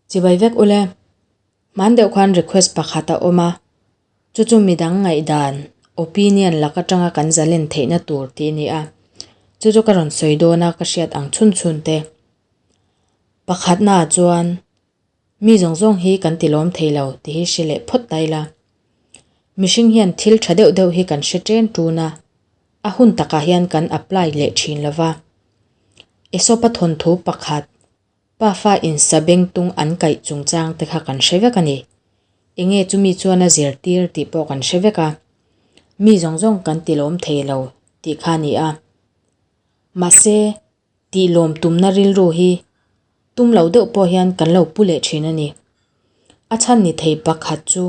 Chibai vek ule. Hman deuh khan request pakhat a awm a, chu chu midang ngaihdan, opinion, lak atanga kan zalen theihna tur tih a ni a. Chu chu ka rawn sawi dawn a ka hriat ang chhun chhun te. Pakhatnaah chuan mi zawng zawng hi kan ti lawm thei lo tih hi hre leh phawt ta ila. Mihring hian thil tha deuh deuh hi kan hre chen tun a, a hun takah hian kan apply leh thin lo va. Aesop-a thawnthu pakhat Pafa in sabengtung an kaih chungchang te kha kan hre vek a ni. Enge chumi chuan a zirtir tih pawh kan hre vek a. Mi zawng zawng kan ti lawm thei lo tih kha a ni a. Mahse, tih lawm tumna rilru hi tum lo deuh pawh hian kan lo pu leh thin a ni. A chhan ni thei pakhat chu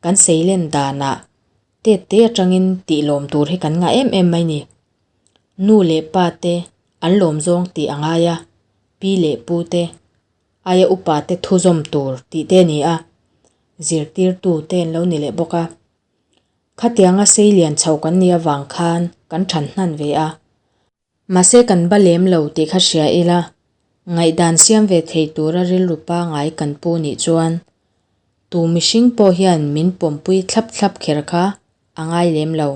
kan seilen danah tet te atangin tih lawm tur hi kan ngah em em mai ni. Nu leh pa te an lawm zawng tih a ngai a, pi leh pu te, aia upa te thu zawm tur tih te a ni a, zirtirtu te an lo ni leh bawk a. Khatianga seilian chho kan nih avang khan kan than hnan ve a. Mahse kan ba lem lo tih kha hria ila, ngaihdan siam ve thei tura rilru pangai kan pu nih chuan tu mihring pawh hian min pawmpui thlap thlap kher kha a ngai lem lo.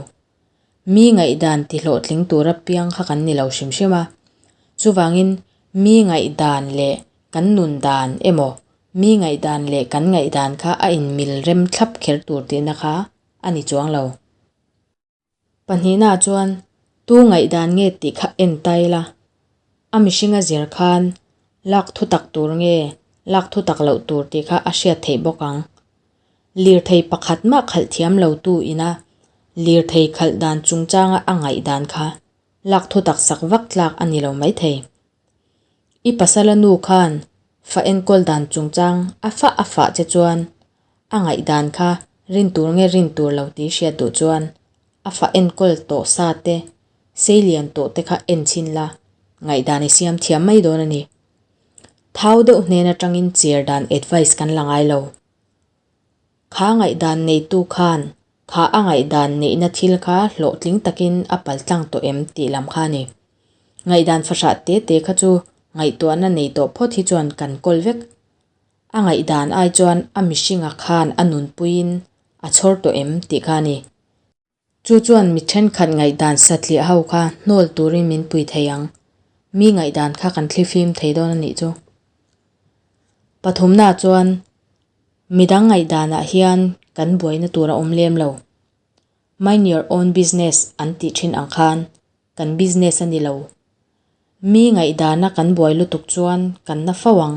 Mi ngaihdan ti hlawhtling tura piang kha kan ni lo hrim hrim a. Chuvangin mi ngaihdan leh kan nun dan emaw, mi ngaihdan leh kan ngaihdan kha a inmil rem thlap kher tur tihna kha a ni chuang lo. Pahnihnaah chuan tu ngaihdan nge tih kha en ta ila, a mihringa zir khan lak thu tak tur nge lak thu tak loh tur tih kha a hriat theih bawk ang. Lirthei pakhat mah khalh thiam lo tu ina lirthei khalh dan chungchanga a ngaihdan kha lak thu tak sak vak tlak a ni lo maithei. I pasala nu khan fa enkawl dan chungchang a fah a fah che chuan a ngaihdan kha rin tur nge rin tur lo tih hriat duh chuan a fa enkawl tawh sa te, seilian tawh te kha en chhin la, ngaihdan i siam thiam mai dawn a ni. Thau deuh hnen atangin chair dan advice kan la ngai lo. Kha ngaihdan neitu khan kha a ngaihdan neihna thil kha hlawhtling takin a paltlang tawh em tih lam kha a ni. Ngaihdan fahrah te te kha chu ngaihtuahna nei tawh phawt hi chuan kan kawl vek. A ngaihdan ai chuan a mihringa khan a nunpuiin a chhawr tawh em tih kha a ni. Chu chuan mi thenkhat ngaihdan satliah ho kha hnawl turin min pui thei ang. Mi ngaihdan kha kan thlifim thei dawn a nih chu. Pathumnaah chuan midang ngaihdanah hian kan buaina tur a awm lem lo. Mind your own business an tih thin ang khan kan business a ni lo. Mi ngaihdana kan buai lutuk chuan kan na fo ang.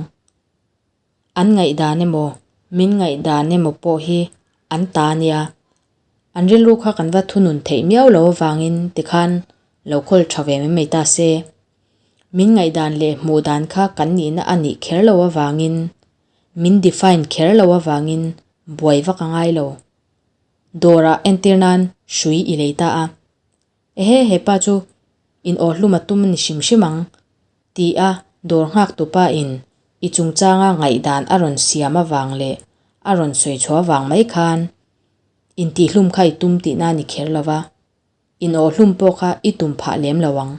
An ngaihdan emaw, min ngaihdan emaw pawh hi an ta nia. An rilru kha kan va thunun theih miau lo avangin tikhan lo khawl tha ve mai mai ta se. Min ngaihdan leh hmuh dan kha kan nihna a nih kher lo avangin, min define kher lo avangin buai vak a ngai lo. Dawrah entir nan hrui i lei ta a. Ehe hepa chu in aw hlum a tum a ni hrim hrim ang ti a dawr nghak tupa in i chungchanga ngaihdan a rawn siam avang leh a rawn sawi chhuah avang mai khan intihhlum kha i tum tihna a ni kher lo va, in aw hlum pawh kha i tum phah lem lo ang.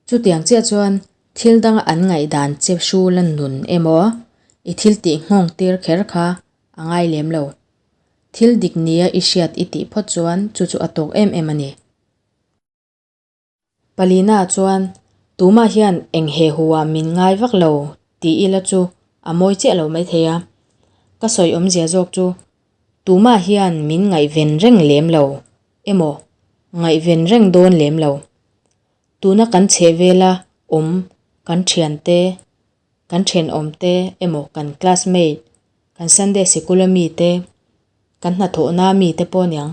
Chutiang chiah chuan thil danga an ngaihdan che hrula nun emaw i thil tih nghawng tir kher kha a ngai lem lo. Thil dik nia i hriat i tih phawt chuan chu chu a tawk em em a ni. Palina chuan tumah hian eng he huah min ngai vak lo tih ila chu a mawi chiah lo maithei a. Ka sawi awmzia zawk chu tumah hian min ngaihven reng lem lo emaw ngaihven reng dawn lem lo. Tuna kan chheh vela awm kan thiante, kan thenawmte emaw kan classmate, kan Sunday sikula mite, kan hnathawhna mite pawh aniang,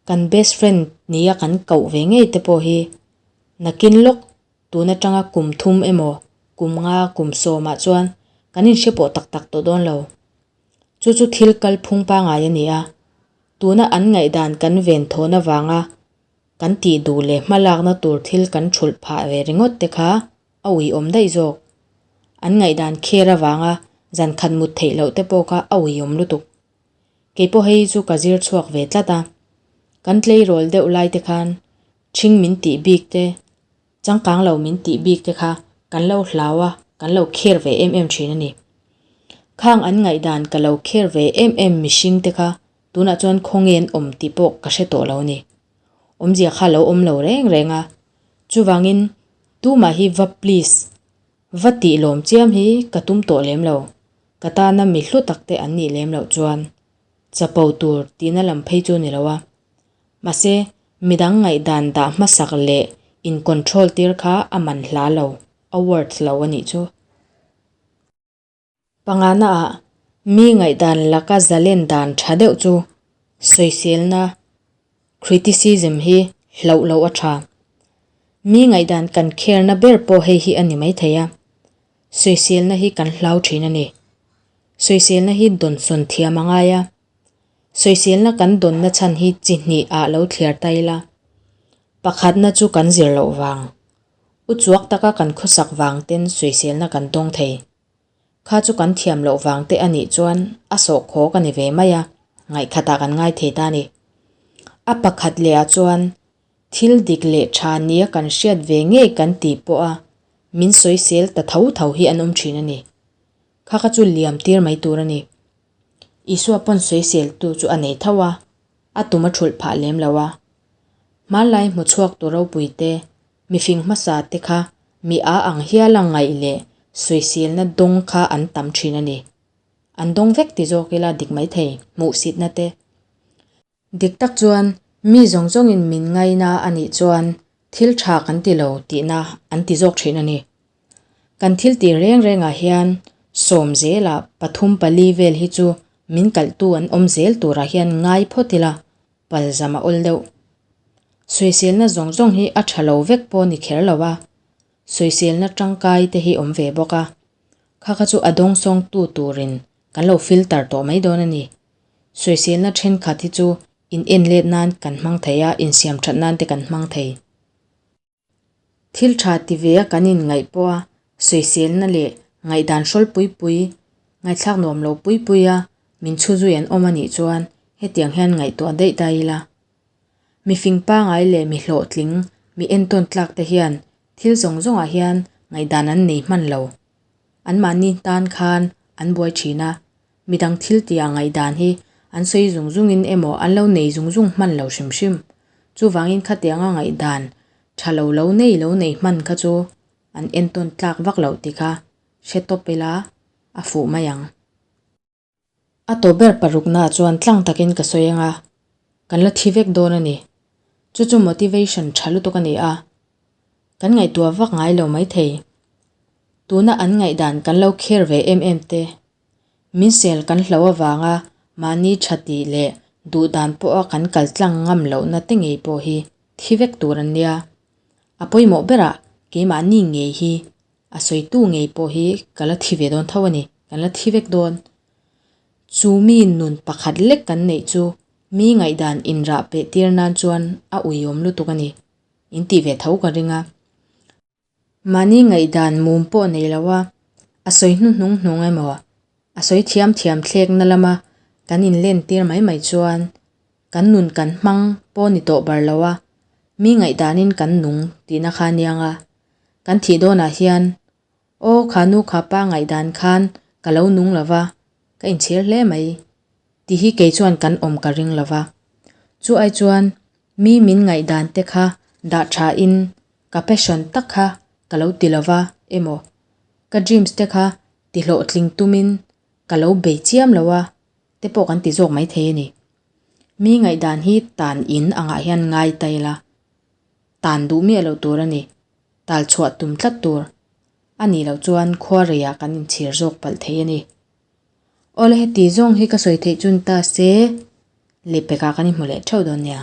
kan best friend nia kan koh ve ngei te pawh hi nakin lawk tun atanga kum thum emaw kum nga kum sawmah chuan kan inhre pawh tak tak tawh dawn lo. Chu chu thil kalphung pangai a ni a, tuna an ngaihdan kan ven thawn avanga Kan tih duh leh hmalakna tur thil kan thulh phah ve ringawt te kha a uiawm daih zawk. An ngaihdan kher avanga zan khat mut theih loh te pawh kha a uiawm lutuk. Kei pawh hei chu ka zir chhuak ve tlat a. Kan tleirawl deuh lai te khan ṭhing min tih bik te, changkang lo min tih bik te kha kan lo hlau a, kan lo kher ve em em thin a ni. Khang an ngaihdan ka lo care ve em em mihring te kha tunah chuan khawnge an awm tih pawh ka hre tawh lo a ni. Awmzia kha lo awm lo reng reng a. Chuvangin tumah hi va please va tih lawm chiam hi ka tum tawh lem lo. Ka tana mi hlu tak te an nih lem loh chuan chapo tur tihna lam phei chu ni lo a. Mahse midang ngaihdan dah hmasak leh in control tir kha a man hla lo, a worth lo a nih chu. Panganaah mi ngaihdan laka zalen dan tha deuh chu sawiselna, criticism, hi hlauh loh a tha. Mi ngaihdan kan kherna ber pawh hei hi a ni maithei a, sawiselna hi kan hlau thin a ni. Sawiselna hi dawnsawn thiam a ngai a, sawiselna kan dawnna chhan hi chi hnih ah lo thliar ta ila, pakhatna chu kan zir loh vang, u chuak taka kan khawsak vang ten sawiselna kan dawng thei. Kha chu kan thiam loh vang te a nih chuan a sawhkhawk a ni ve mai a, ngaihkhatah kan ngai thei ta a ni. A pakhat leh ah chuan thil dik leh tha nia kan hriat ve ngei kan tih pawh a min sawisel ta tho tho hi an awm thin a ni. Kha kha chu liam tir mai tur a ni. Isua pawn sawisel tu chu a nei tho a, a tum a thulh phah lem lo a. Hmanlai hmuchhuak tu ropui te Mifing hmasa te kha mi a ang hiala ngaih leh sawiselna dawng kha an tam thin a ni. An dawng vek ti zawk ila dik maithei, hmuhsitna te. Dik tak chuan mi zawng zawngin min ngaina a nih chuan thil tha kan ti lo tihna an ti zawk thin a ni. Kan thil tih reng rengah hian sawm zelah pathum pali vel hi chu min kalhtu an awm zel turah hian ngai phawt ila palzam a awl deuh. Sawiselna zawng zawng hi a tha lo vek pawh ni kher lo a, sawiselna tangkai te hi awm ve bawk a, kha kha chu a dawngsawng tu turin kan lo filter tawh mai dawn a ni. Sawiselna thenkhat hi chu in en let nan kan hmang thei a, insiam that nan te kan hmang thei. Thil tha ti ve a kan inngaih pawh a, sawiselna leh ngaihdan hrawl pui pui, ngaihthlak nuam lo pui pui a min chhu zui an awm a nih chuan hetiang hian ngaihtuah daih ta ila. Mi fing pangai leh mi hlawhtling, mi entawn tlak te hian thil zawng zawngah hian ngaihdan an nei hman lo. Anmahni tan khan an buai thin a, midang thil tia ngaihdan hi an sawi zung zungin emaw an lo nei zung zung hman lo hrim hrim. Chuvangin khatianga ngaihdan tha lo lo nei lo nei hman kha chu an entawn tlak vak loh ti kha hre tawp ila a fuh mai ang. A tawp ber paruknaah chuan tlang takin ka sawi anga kan la thi vek dawn a ni. Chu chu motivation tha lutuk a ni a, kan ngaihtuah vak ngai lo maithei. Tuna an ngaihdan kan lo kher ve em em te, min sel kan hlo avanga mahni tha tih leh duh dan pawha kan kal tlang ngam lohna te ngei pawh hi thi vek tur an nia. A pawimawh berah keimahni ngei hi A sawitu ngei pawh hi ka la thi ve dawn tho a ni, kan la thi vek dawn. Chu mi nun pakhat lek kan neih chu mi ngaihdan inrah peh tir nan chuan a uiawm lutuk a ni, in tih ve tho ka ring a. Mahni ngaihdan mum pawh nei lo a, a sawi hnuhnung hnung emaw, a sawi thiam thiam thlekna lama kan inlen tir mai mai chuan kan nun kan hmang pawh ni tawh bar lo a, mi ngaihdanin kan nung tihna kha aniang a. Kan thih dawnah hian, Aw, kha nu kha pa ngaihdan khan ka lo nung lo va, ka inchhir hle mai, tih hi kei chuan kan awm ka ring lo va. Chu ai chuan mi min ngaihdan te kha dah thain ka passion tak kha ka lo ti lo va emaw, ka dreams te kha ti hlawhtling tumin ka lo bei chiam lo a te pawh kan ti zawk maithei a ni. Mi ngaihdan hi tan in angah hian ngai ta ila. Tan duh miah loh tur a ni. Tal chhuah tum tlat tur a nih loh chuan khua reiah kan inchhir zawk palh thei a ni. Awle heti zawng hi ka sawi theih chun ta se, lehpekah kan inhmu leh theuh dawn nia.